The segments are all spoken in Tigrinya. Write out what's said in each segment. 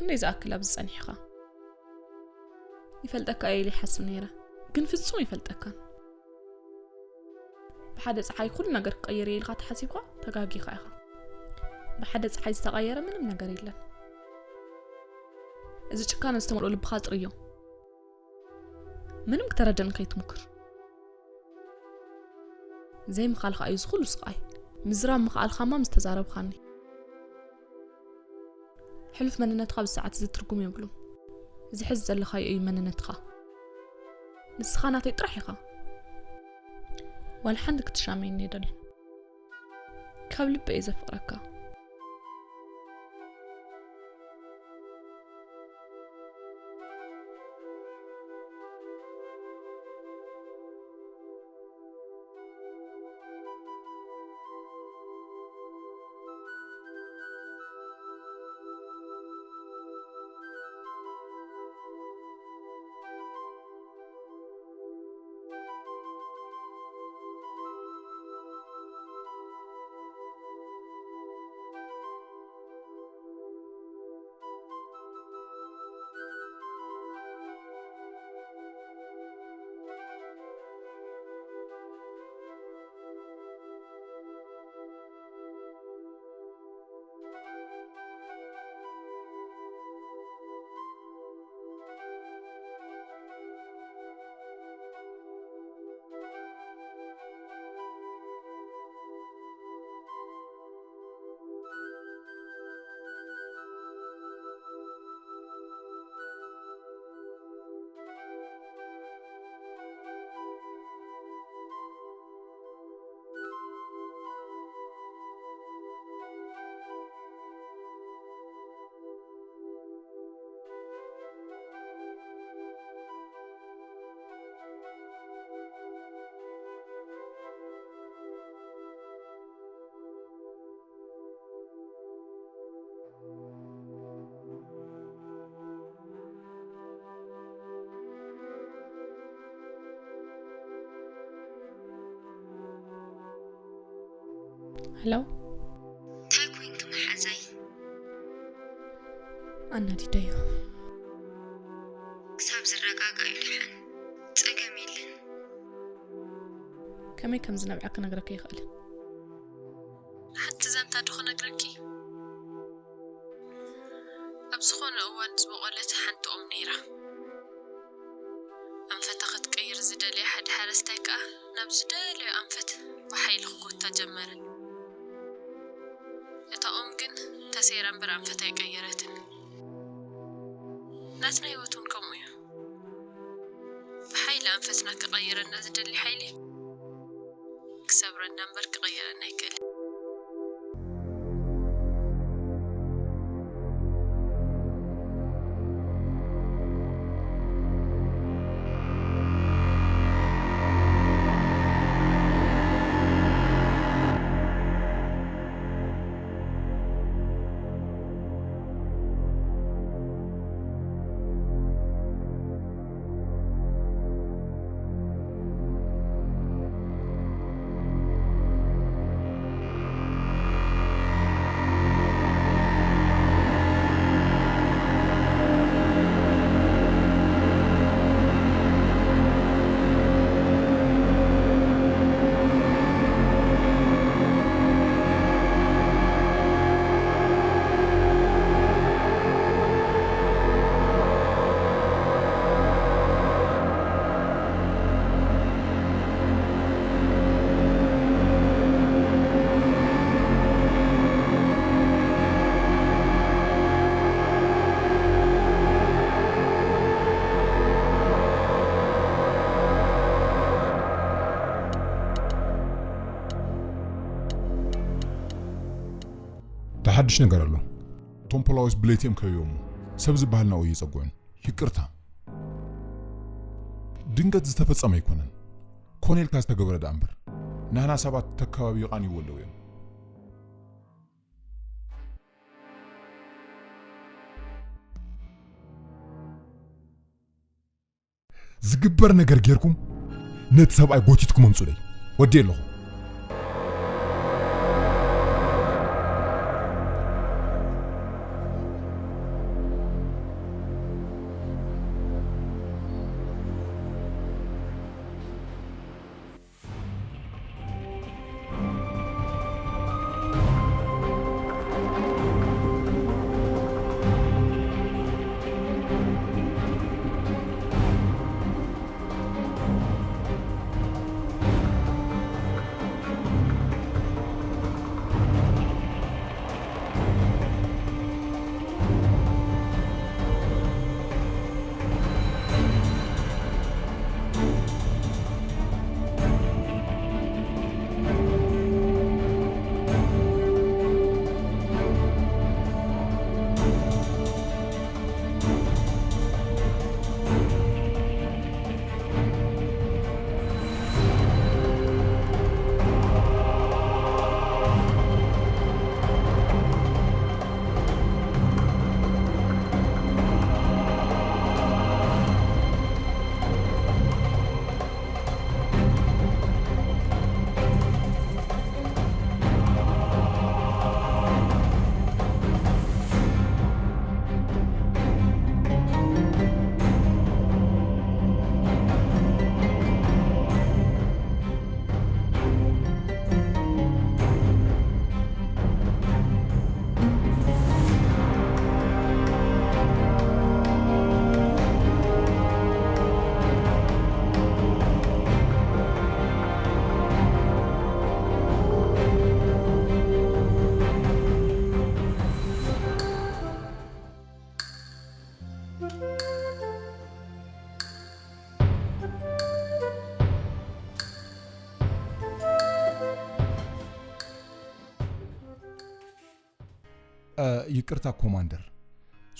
ክንደይ ዝኣክል ኣብዚ ጸኒሕኻ? ይፈልጠካ እየ ኢለ ይሓስብ ነይረ፣ ግን ፍጹም ይፈልጠካን። ብሓደ ጸሓይ ኩሉ ነገር ክቐየር እየ ኢልካ ተሓሲብካ ተጋጊኻ ኢኻ። ብሓደ ጸሓይ ዝተቐየረ ምንም ነገር የለን። እዚ ጭካነ ዝተመልኦ ልብኻ ጽርዮ። ምንም ክተረደኒ ከይትሙክር። ዘይምኻልካ እዩ ዝኹሉ ስቓይ። ምዝራብ ምኽኣልካማ ምስ ተዛረብካኒ። ሕሉፍ መንነትካ ብሰዓት እዚ ትርጉም የብሉን። እዚ ሕዚ ዘለኻዮ እዩ መንነትካ። ንስኻ ናተይ ጥራሕ ኢኻ። ዋላ ሓንቲ ክትሻመየኒ የደልን። ካብ ልቢ እየ ዘፍቅረካ። ሄሎ። እንታይ ኮንኪ መሓዛይ? ኣናዲደዮ። ክሳብ ዝረጋጋእ እዩ ደሓን። ጸገም የለን። ከመይ ከም ዝነብዐ ክነግረኪ ይኽእል። ሓንቲ ዛንታ ዶ ክነግረኪ? ኣብ ዝኾነ እዋን ዝበቖለት ሓንቲ ኦም ነይራ። ኣንፈታ ክትቀይር ዝደለየ ሓደ ሓረስታይ ከኣ ናብ ዝደለዮ ኣንፈት ብሓይሊ ክጎታ ጀመረ። እታ ኦም ግን ተሰይራ እምበር ኣንፈታ ኣይቀየረትን። ናትና ህይወት እውን ከምኡ እዩ። ብሓይሊ ኣንፈትና ክቐይረና ዝደሊ ሓይሊ ክሰብረና እምበር ክቐይረና ኣይክእልን። ተሓድሽ ነገር ኣሎ። እቶም ፖላዊስ ብለይቲ እዮም ከቢቦሞ። ሰብ ዝበሃል ናብኡ እየጸግዑን። ይቅርታ። ድንገት ዝተፈጸመ ኣይኮነን። ኮነ ኢልካ ዝተገበረ ደኣ እምበር። ናህና ሰባት ተከባቢዩ ቃንይዎ ኣለዉ እዮም። ዝግበር ነገር ጌርኩም ነቲ ሰብኣይ ጎቲትኩም ኣምጹለይ። ወዲ ኣለኹ። ይቅርታ ኮማንደር፣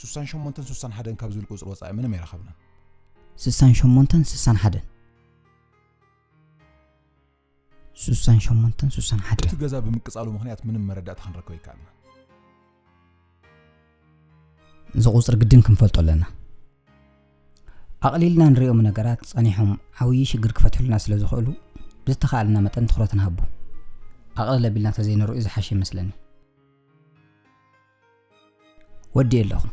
ሱሳን ሸሞንተን ሱሳን ሓደን ካብ ዝብል ቁፅሪ ወፃኢ ምንም ኣይረኸብናን። ሱሳን ሸሞንተን ሱሳን ሓደን። ሱሳን ሸሞንተን ሱሳን ሓደን። እቲ ገዛ ብምቅፃሉ ምክንያት ምንም መረዳእታ ክንረክብ ኣይከኣልናን። እዚ ቁፅሪ ግድን ክንፈልጦ ኣለና። ኣቕሊልና ንሪኦም ነገራት ጸኒሖም ዓብዪ ሽግር ክፈትሑልና ስለ ዝኽእሉ ብዝተኻእለና መጠን ትኹረት ንሃቦ። ኣቕልል ኣቢልና ተዘይንሪኦ ዝሓሸ ይመስለኒ። ወዲኤ ኣለኹ።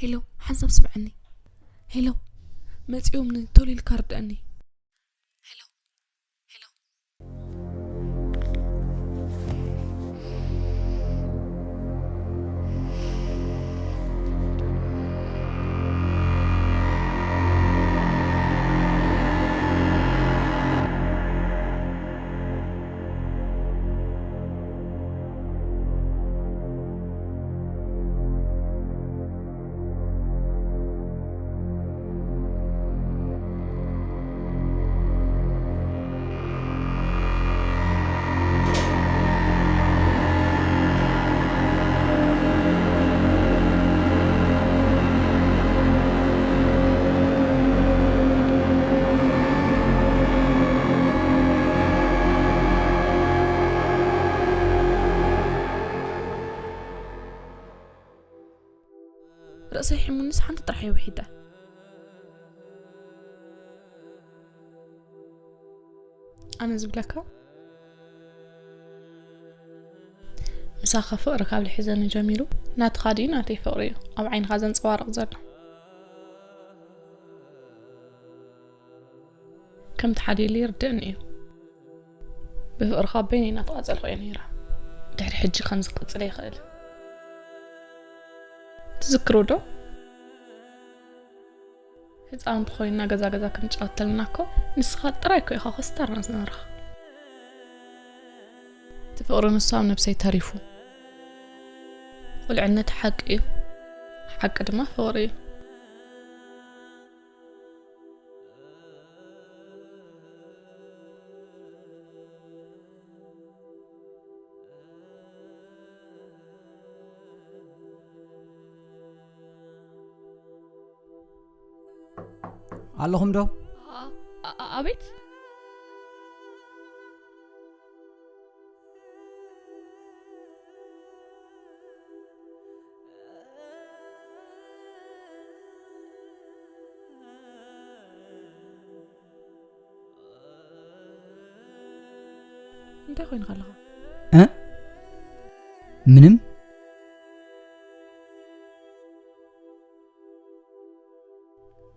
ሄሎ፣ ሓንሳብ ስምዐኒ። ሄሎ፣ መጺኦምኒ፣ ቶሎ ኢልካ ርድኣኒ። ሄሎ፣ ሄሎ። ርእሰይ ሒሙኒስ ሓንቲ ጥራሕ እየ ውሒጠ። ኣነ ዝብለካ፣ ምሳኻ ፍቕሪ ካብ ዝሕዘኒ ጀሚሩ፣ ናትኻ ድዩ ናተይ ፍቕሪ እዩ ኣብ ዓይንኻ ዘንጸባርቕ ዘሎ? ከምቲ ሓደ ኢሉ ይርድእኒ እዩ። ብፍቕርኻ በይነይ እናተቓጸልኩ እየ ነይረ። ድሕሪ ሕጂ ከምዚ ክቕጽል ኣይኽእል። ትዝክሮ ዶ? ህፃውንቲ ኮይንና ገዛ ገዛ ክንጫወት ተለና እኮ ንስኻ ጥራይ እኮ ኢኻ ኮስታርና ዝነበርኻ። እቲ ፍቕሪ ንሱ ኣብ ነብሰይ ተሪፉ። ቁልዕነት ሓቂ እዩ። ሓቂ ድማ ፍቕሪ እዩ። ኣለኹም ዶ? ኣ-፣ ኣ-፣ ኣቤት። እንታይ ኮይንካ ኣለኻ? እ? ምንም።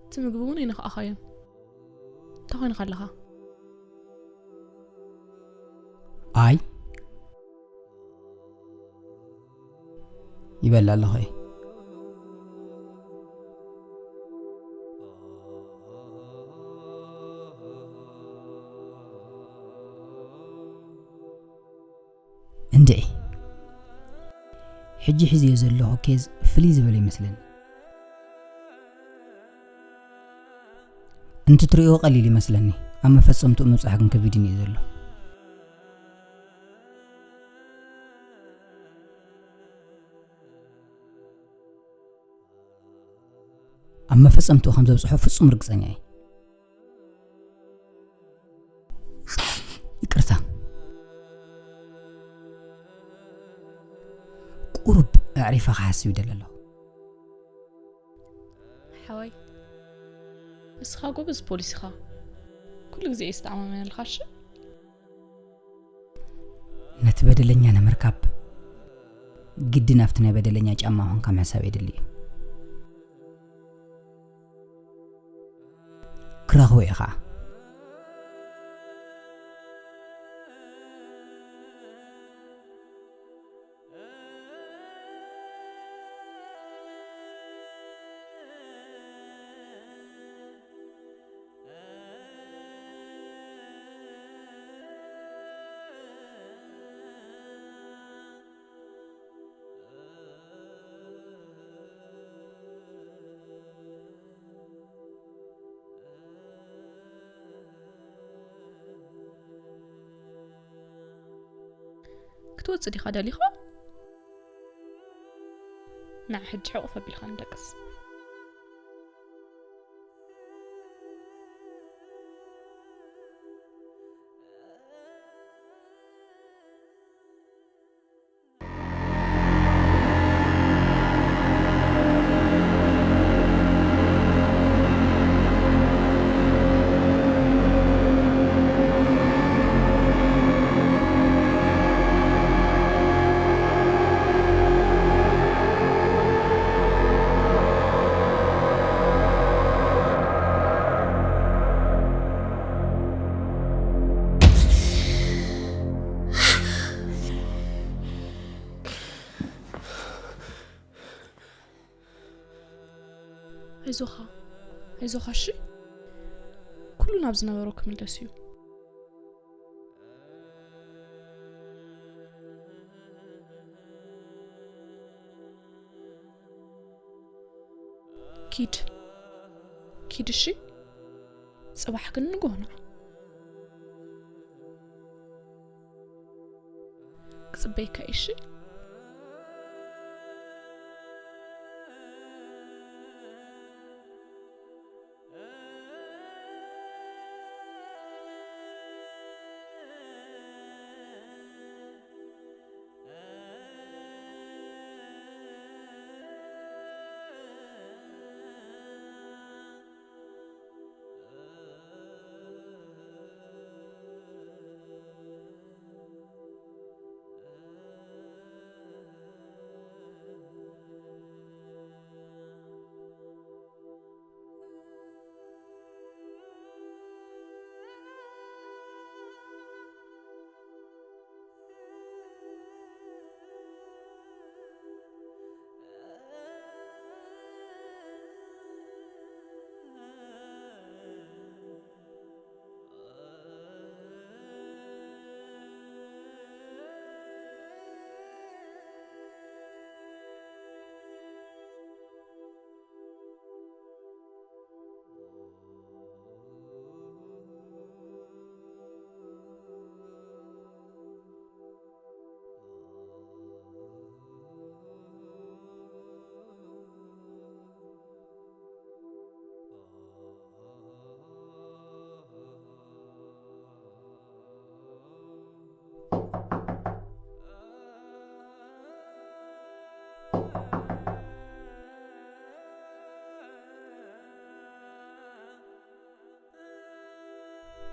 እቲ ምግቢ እውን ኣይነኽኣኻዮን። እንታይ ኮይንካ ኣለኻ? ኣይ፣ ይበልዕ ኣለኹ እየ። እንድዒ፣ ሕጂ ሒዝዮ ዘለኹ ኬዝ ፍልይ ዝበለ ይመስለኒ። እንትትርእዮ ቀሊል ይመስለኒ፣ ኣብ መፈጸምትኡ ምብጻሕ ግን ከቢድኒ እዩ ዘሎ። ኣብ መፈጸምትኡ ከም ዘብጽሖ ፍጹም ርግጸኛ እየ። ይቅርታ። ቁሩብ ኣዕሪፈ ክሓስብ ይደሊ ኣለኹ። ሓወይ፣ ንስኻ ጎበዝ ፖሊስ ኢኻ። ኩሉ ግዜ እየ ዝተኣማመነልካ፣ እሺ? ነቲ በደለኛ ንምርካብ ግድን ኣብቲ ናይ በደለኛ ጫማ ምዃንካ ምሕሳብ የድሊ እዩ። ክረኽቦ እየ ኸዓ። ክትወጽእ ዲኻ ደሊኻ? ንዓ ሕጂ ሕቑፍ ኣቢልካ ንደቅስ። ኣይዞኻ፣ ኣይዞኻ፣ እሺ? ኩሉ ናብ ዝነበሮ ክምለስ እዩ። ኪድ፣ ኪድ፣ እሺ? ጽባሕ ግን ንጎሆ ንዓ። ክጽበየካ እየ፣ እሺ?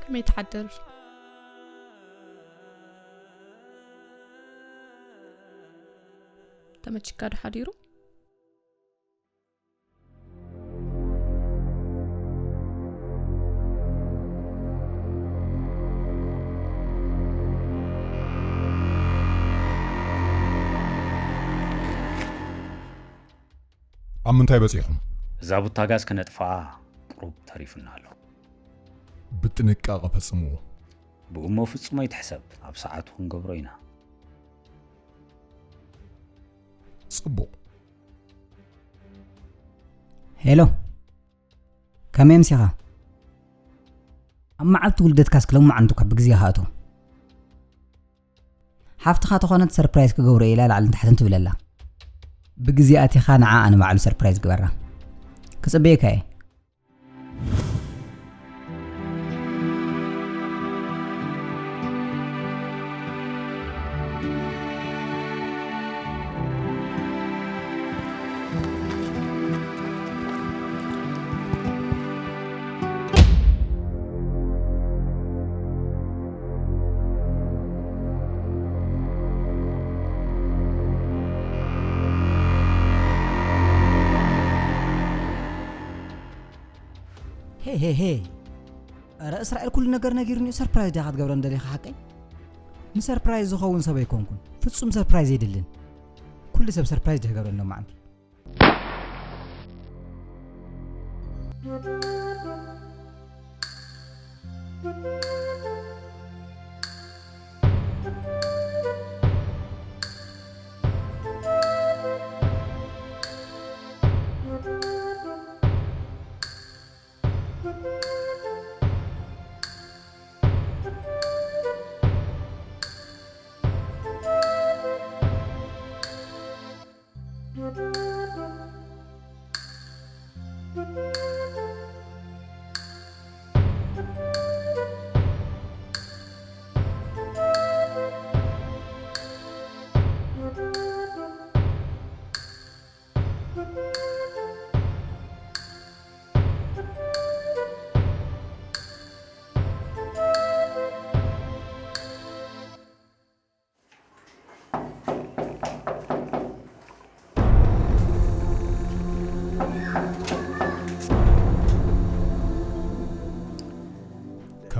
ከመይ ትሓድር? ተመችካ ዶ ሓዲሩ? ኣብ ምንታይ በጺሕኩም? እዛ ቡታ ጋዝ ከነጥፍኣ ቁሩብ ተሪፉና ኣሎ። ብጥንቃቐ ፈጽምዎ። ብእሞ ፍጹም ኣይትሕሰብ፣ ኣብ ሰዓቱ ክንገብሮ ኢና። ጽቡቕ። ሄሎ፣ ከመይ ኣምሲኻ? ኣብ መዓልቲ ውልደትካስ ክለምዓንቲ እኳ ብግዜ ይሃእቶ። ሓፍትኻ ተኾነት ሰርፕራይዝ ክገብሮ ኢላ ላዕልን ታሕትን ትብለላ። ብግዜ ኣቲኻ ንዓኣ ንባዕሉ ሰርፕራይዝ ግበራ። ክጽበየካ እየ። ሄይ፣ ሄይ፣ ሄይ። ኧረ እስራኤል ኩሉ ነገር ነጊሩኒ እዩ። ሰርፕራይዝ ዲኻ ክትገብረኒ ደሊኻ ሓቀይ? ንሰርፕራይዝ ዝኸውን ሰብ ኣይኮንኩን። ፍጹም ሰርፕራይዝ የድልን። ኩሉ ሰብ ሰርፕራይዝ ድዩ ክገብረኒ ሎማዓንቲ?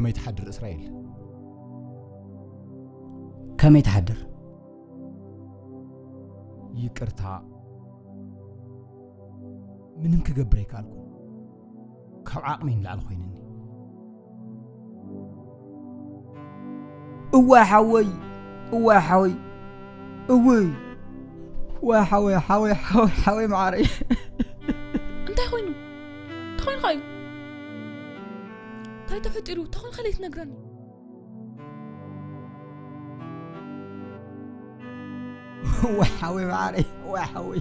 ከመይ ትሓድር እስራኤል? ከመይ ትሓድር? ይቅርታ፣ ምንም ክገብር ኣይከኣልኩን። ካብ ዓቕመይ ንላዕሊ ኮይንኒ። እዋ ሓወይ፣ እዋ ሓወይ፣ እውይ፣ እዋ ሓወይ፣ ሓወይ፣ ሓወይ፣ ሓወይ መዓረይ። እንታይ ኮይኑ? እንታይ ኮይኑ ኸዩ? እንታይ ተፈጢሩ? እንታይ ኮይኑ ከለይ ትነግረኒ? ወይ ሓወይ መዓረይ፣ ወይ ሓወይ፣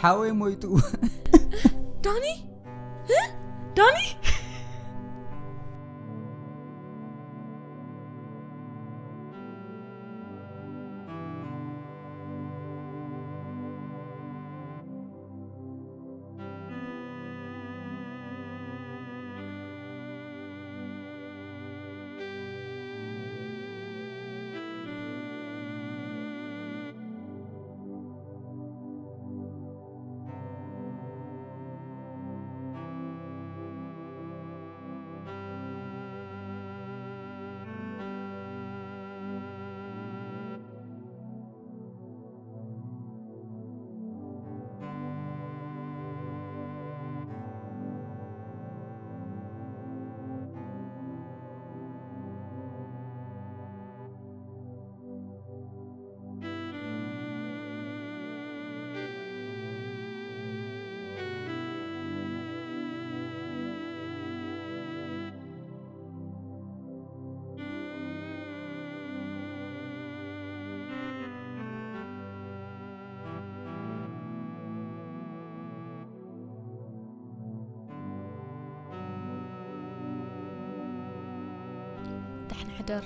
ሓወይ ሞይቱ። ዳኒ? እ? ዳኒ? ደሕና ሕደር።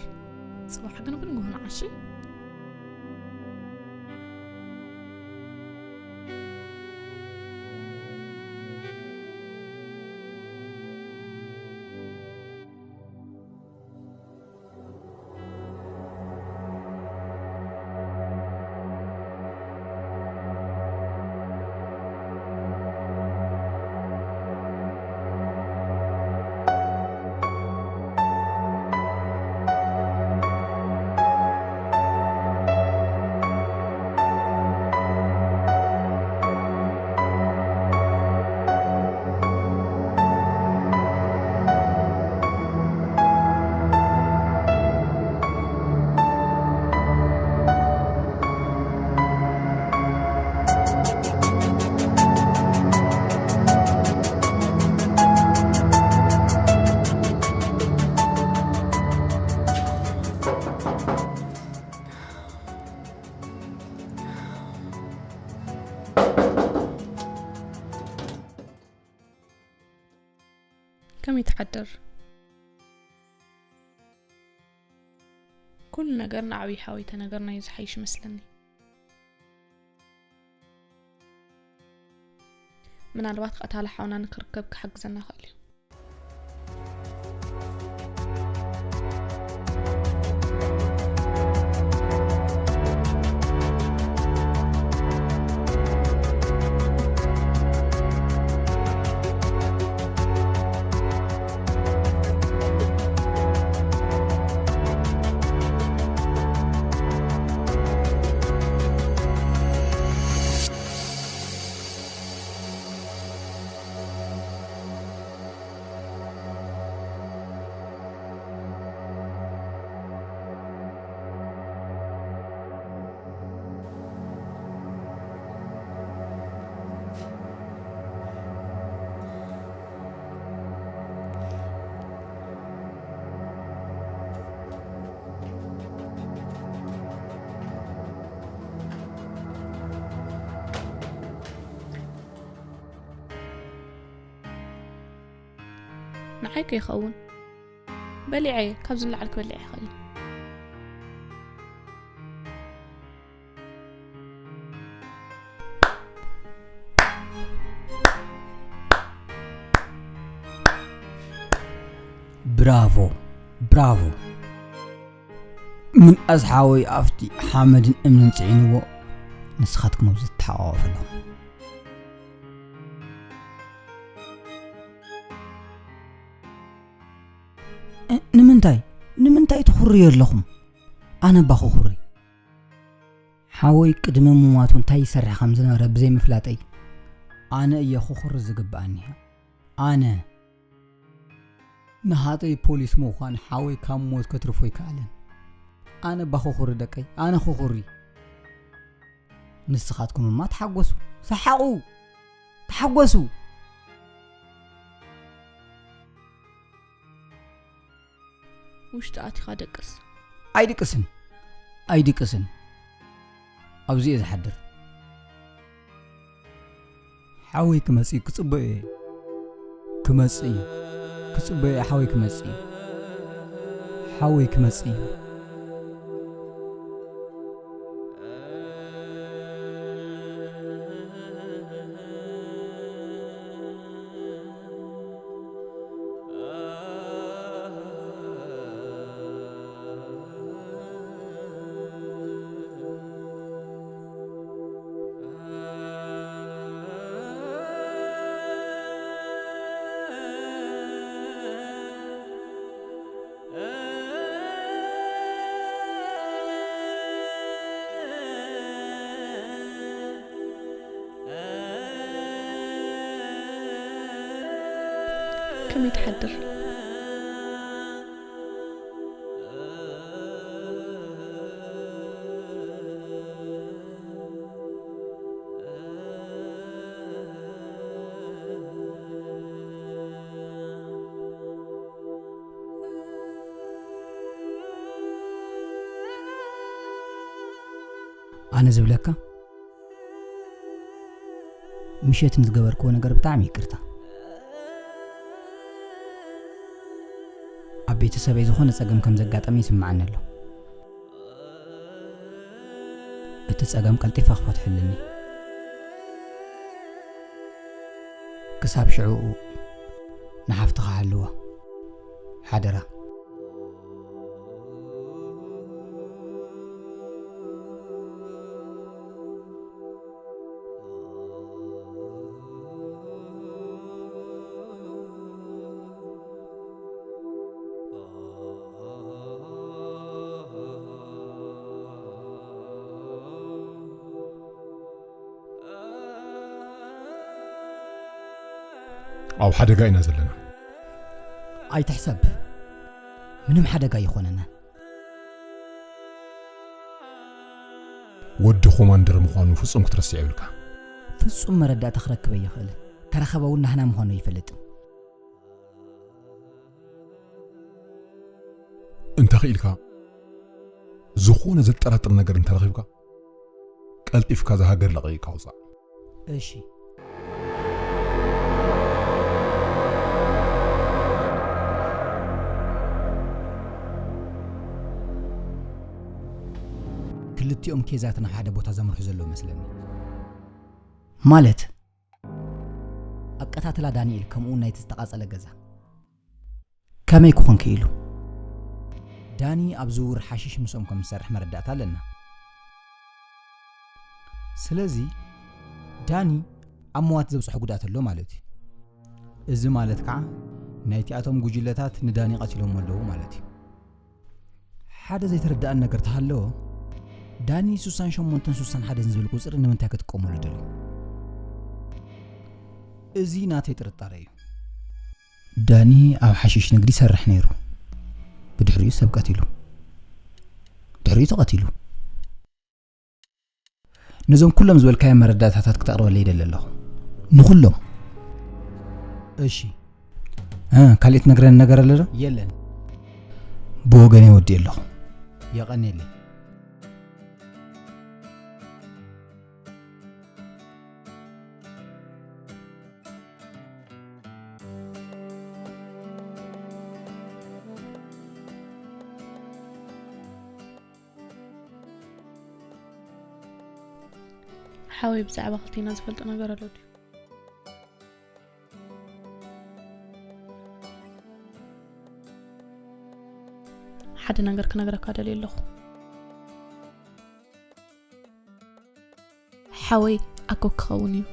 ጽባሕ ግን ብንግሆ ንዓሺ። ከመይ ትሓድር? ኩሉ ነገር ንዓብዪ ሓወይ ተነገርናዮ ዝሓይሽ ይመስለኒ። ምናልባት ቀታሊ ሓውና ንክርከብ ክሓግዘና ይኽእል እዩ። ንዓይ ከይኸውን በሊዐ፣ ካብዚ ንላዕሊ ክበልዕ ይኽእል። ብራቮ፣ ብራቮ። ምንኣስ ሓወይ ኣብቲ ሓመድን እምንን ጽዒንዎ፣ ንስኻትኩም ኣብዚ ትተሓቋቖፉ ኣለኹም። እ-፣ ንምንታይ? ንምንታይ ትኹርዩ ኣለኹም? ኣነ እባ ክኹሪ። ሓወይ ቅድሚ ምሟቱ እንታይ ይሰርሕ ከም ዝነበረ ብዘይምፍላጠይ፣ ኣነ እየ ክኹሪ ዝግብኣኒ። ኣነ። ንሃጠይ ፖሊስ ምዃን ሓወይ ካብ ሞት ከትርፎ ኣይከኣለን። ኣነ እባ ክኹሪ ደቀይ፣ ኣነ ክኹሪ። ንስኻትኩም እማ ተሓጎሱ፣ ሰሓቑ፣ ተሓጎሱ። ውሽጢ ኣቲኻ ደቅስ። ኣይድቅስን፣ ኣይድቅስን። ኣብዚ እየ ዝሓድር። ሓወይ ክመጽእ እዩ፣ ክጽበዮ እየ። ክመጽእ እዩ፣ ክጽበዮ እየ። ሓወይ ክመጽእ እዩ። ሓወይ ክመጽእ እዩ። ከመይ ትሓድር? ኣነ ዝብለካ፣ ምሸት ንዝገበርክዎ ነገር ብጣዕሚ ይቅርታ። ኣብ ቤተሰበይ ዝኾነ ጸገም ከም ዘጋጠመ ይስምዓኒ ኣሎ። እቲ ጸገም ቀልጢፋ ክፈትሐልኒ። ክሳብ ሽዑ ንሓፍትኻ ሓልዋ። ሓደራ። ኣብ ሓደጋ ኢና ዘለና። ኣይትሕሰብ፣ ምንም ሓደጋ ኣይኾነናን። ወዲ ኮማንደር ምዃኑ ፍጹም ክትረስዕ የብልካ። ፍጹም መረዳእታ ክረክብ ኣይኽእልን። ተረኸበ እውን ናህና ምዃኑ ኣይፈልጥን። እንተኽኢልካ፣ ዝኾነ ዘጠራጥር ነገር እንተረኺብካ፣ ቀልጢፍካ እዛ ሃገር ለቒቕካ ውጻእ። እሺ። ክልቲኦም ኬዛት ናብ ሓደ ቦታ ዘምርሑ ዘለዉ መስለኒ። ማለት፣ ኣቀታትላ ዳንኤል ከምኡ እውን ናይቲ ዝተቓጸለ ገዛ። ከመይ ክኾን ክኢሉ? ዳኒ ኣብ ዝውውር ሓሽሽ ምስኦም ከም ዝሰርሕ መረዳእታ ኣለና። ስለዚ ዳኒ ኣብ ምዋት ዘብጽሖ ጉድኣት ኣሎ ማለት እዩ። እዚ ማለት ከዓ ናይቲኣቶም ጉጅለታት ንዳኒ ቀቲሎሞ ኣለዉ ማለት እዩ። ሓደ ዘይተረድኣኒ ነገር ተሃለወ፣ ዳኒ ስሳን ሸሞንተን ስሳን ሓደን ዝብል ቁጽሪ ንምንታይ ክጥቀመሉ ደልዩ? እዚ ናተይ ጥርጣረ እዩ። ዳኒ ኣብ ሓሽሽ ንግዲ ይሰርሕ ነይሩ። ብድሕሪኡ ሰብ ቀቲሉ። ድሕሪኡ ተቐቲሉ። ነዞም ኩሎም ዝበልካዮም መረዳእታታት ክተቕርበለይ ይደሊ ኣለኹ። ንኹሎም። እሺ። እ፣ ካሊእ ትነግረኒ ነገር ኣሎ ዶ? የለን። ብወገነይ ወዲእ ኣለኹ። የቐንየለይ። ሓወይ፣ ብዛዕባ ክልቴና ዝፈልጦ ነገር ኣሎ ድዩ? ሓደ ነገር ክነግረካ ደልየ ኣለኹ። ሓወይ ኣኮ ክኸውን እዩ።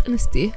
ጥንስቲ እየ።